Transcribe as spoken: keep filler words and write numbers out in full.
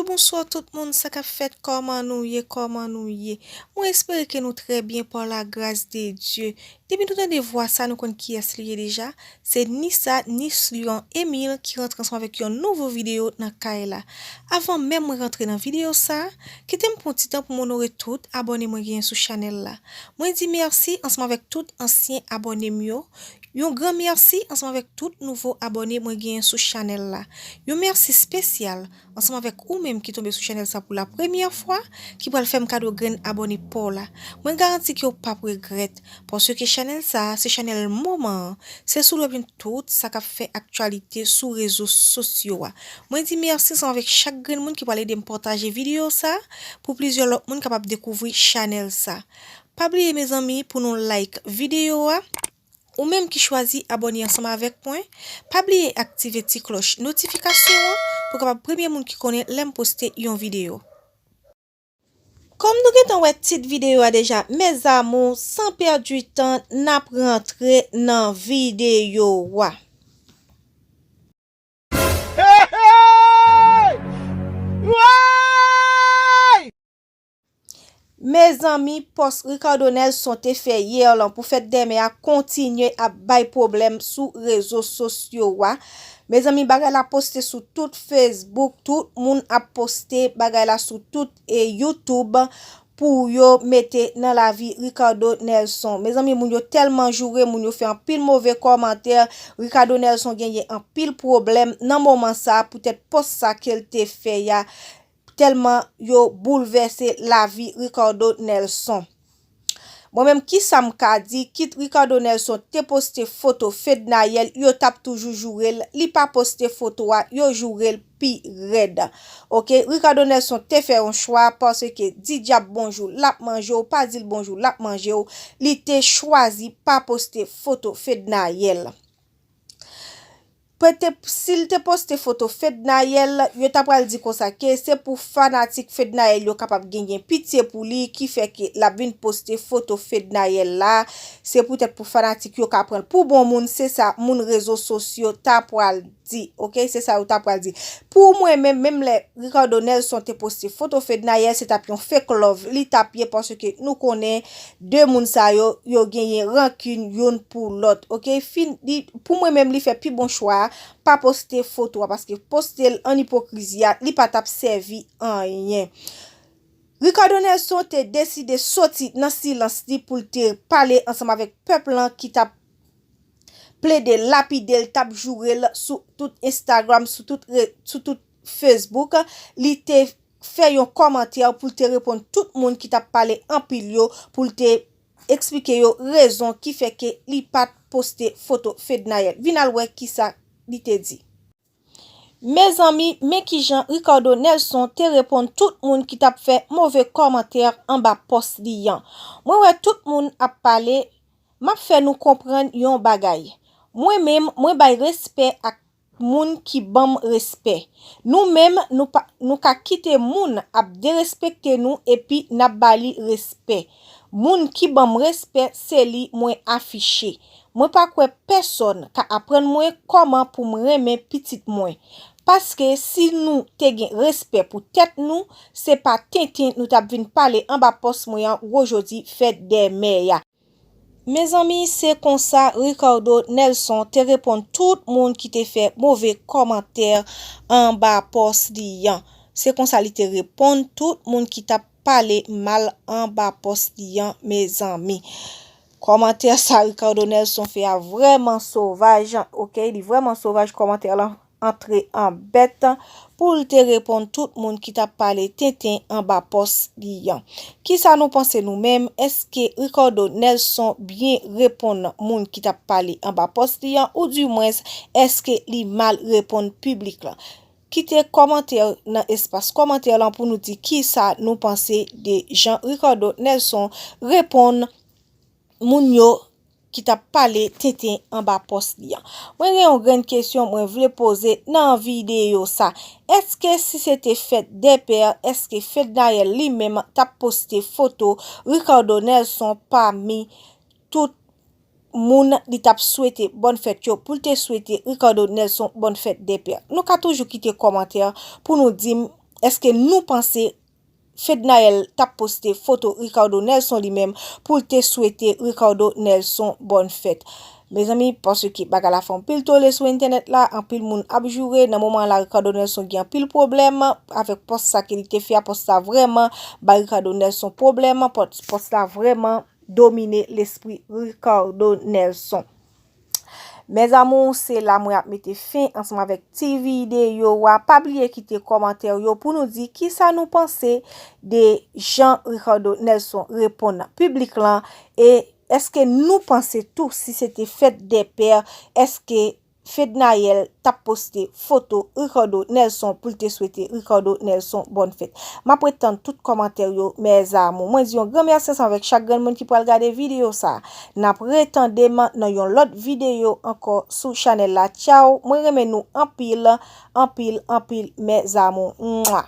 Bonswa tout moun, sa k ap fèt, kòman nou ye, kòman nou ye? Mwen espere ke nou trè byen pa la gras de Dye. Depi nou tande vwa sa, nou konn kiyès li ye deja. Se ni sa, ni Lyon Emile ki rantre ansanm avèk yon nouvo videyo nan kay la. Avan menm mwen rantre nan videyo sa, kite m pran ti tan pou m onore tout abòne mwen genyen sou chanèl la. Mwen di mèsi ansanm avèk tout ansyen abòne m yo. Yon gran mèsi ansanm avèk tout nouvo abòne mwen genyen sou chanèl la. Yon mèsi espesyal ansanm avèk ou menm ki tonbe sou chanèl sa pou la premyè fwa, ki pral fè m kado grenn abòne pa w la. Mwen garanti ke w p ap regrèt, paske chanèl sa a se chanèl moman an. Se sou li w ap jwenn tout sa k ap fè aktyalite sou rezo sosyo a. Mwen di mèsi ansanm avèk chak grenn moun ki pral ede m pataje videyo sa a pou plizyè lòt moun kapab dekouvri chanèl sa. Pa bliye mezanmi pou nou like videyo a. Ou menm ki chwazi abòne ansanm avèk mwen, pa bliye aktive ti klòch notifikasyon an pou w kapab premye moun ki konnen lè m poste yon videyo. Kòm nou gentan wè tit videyo a deja, mes amours, san pèdi tan, n ap rantre nan videyo a. Hey, hey! Woy! Mezanmi, pòs Ricardo Nelson te fè yè lan pou fèt dè mè a kontinye ap bay pwoblèm sou rezo sosyo a. Mezanmi, bagay la poste sou tout Facebook, tout moun ap poste bagay la sou tout, e, YouTube pou yo mete nan lavi Ricardo Nelson. Mezanmi, moun yo tèlman joure, moun yo fè anpil move kòmantè. Ricardo Nelson genyen anpil pwoblèm nan moman sa a poutèt pòs sa ke l te fè a. Tèlman yo boulvèse lavi Ricardo Nelson. Mwen menm, kisa m ka di, kit Ricardo Nelson te poste foto Fednaelle, yo t ap toujou joure l, li pa poste foto a, yo joure l pi rèd. Oke, Ricardo Nelson te fè yon chwa paske di dyab bonjou, l ap manje w, pa di l bonjou, l ap manje w, li te chwazi pa poste foto Fednaelle. Petèt si l te poste foto Fednaelle, yo ta pral di konsa ke se pou fanatik Fednaelle yo kapab genyen pitye pou li ki fè ke l ap vin poste foto Fednaelle la. Se poutèt pou fanatik yo ka pran l pou bon moun, se sa moun rezo sosyo ta pral di, oke? Se sa yo ta pral di. Pou mwen menm, menm lè Ricardo Nelson te poste foto Fednaelle, se t ap yon fake love li t ap ye, paske nou konnen de moun sa yo, yo genyen rankin youn pou lòt, oke? Fin, li, pou mwen menm, li fè pi bon chwa a, pa poste foto a, paske poste l an ipokrizi a, li pa t ap sèvi anyen. Ricardo Nelson te deside soti nan silans li pou l te pale ansanm avèk pèp lan ki t ap plede lapide l, t ap joure l sou tout Instagram, sou tout re-, sou tout Facebook. Li te fè yon kòmantè pou l te reponn tout moun ki t ap pale anpil yo, pou l te eksplike yo rezon ki fè ke li pa t poste foto Fednaelle. Vin al wè kisa li te di. Mezanmi, men kijan Ricardo Nelson te reponn tout moun ki t ap fè move kòmantè anba pòs li an. Mwen wè tout moun ap pale, m ap fè nou konprann yon bagay. Mwen menm, mwen bay respè ak moun ki ban m respè. Nou menm, nou pa, nou ka kite moun ap derespekte nou epi n ap ba li respè. Moun ki ban m respè, se li mwen afiche. Mwen pa kwè pèsonn ka aprann mwen kòman pou m renmen pitit mwen. Paske si nou te gen respè pou tèt nou, se pa tenten nou t ap vin pale anba pòs mwen an gwo jodi fèt dèmè a. Mezanmi, se konsa Ricardo Nelson te reponn tout moun ki te fè move kòmantè anba pòs li an. Se konsa li te reponn tout moun ki t ap pale mal anba pòs li an, mezanmi. Kòmantè sa Ricardo Nelson fè a vrèman sovaj, oke? Li vrèman sovaj, kòmantè lan antre an bèt pou l te reponn tout moun ki t ap pale tenten anba pòs li an. Kisa nou panse nou menm? Èske Ricardo Nelson byen reponn moun ki t ap pale anba pòs li an, oudimwens èske li mal reponn piblik lan? Kite kòmantè nan espas kòmantè lan pou nou di kisa nou panse de jan Ricardo Nelson reponn moun yo ki t ap pale tenten anba pòs li an. Mwen gen yon grenn kesyon mwen vle poze nan videyo sa. Èske si se te fèt dèpè, èske Fednaelle li menm t ap poste foto Ricardo Nelson pami tout moun li t ap swete bòn fèt yo, pou l te swete Ricardo Nelson bòn fèt dèpè? Nou ka toujou kite kòmantè pou nou di m Èske nou panse Fednaelle t ap poste foto Ricardo Nelson li menm pou l te swete Ricardo Nelson bòn fèt? Mezanmi, paske bagay la fè anpil tole sou entènèt la, anpil moun ap joure. Nan moman la, Ricardo Nelson gen anpil pwoblèm avèk pòs sa ke li te fè a. Pòs sa vrèman bay Ricardo Nelson pwoblèm. Pòs, pòs la vrèman domine lespri Ricardo Nelson. Mes amours, se la mwen ap mete fen ansanm avèk ti videyo a. Pa bliye kite kòmantè yo pou nou di kisa nou panse de jan Ricardo Nelson reponn piblik lan. E èske nou panse tou, si se te fèt dè pè, èske Fednaelle t ap poste foto Ricardo Nelson pou l te swete Ricardo Nelson bòn fèt? M ap ret tann tout kòmantè yo, mes amours. Mwen di yon gran mèsi ansanm avèk chak grenn moun ki pral gade videyo sa. N ap retande m nan yon lòt videyo ankò sou chanèl la. Tchaw, mwen renmen nou anpil, anpil, anpil, mes amours. Mwa.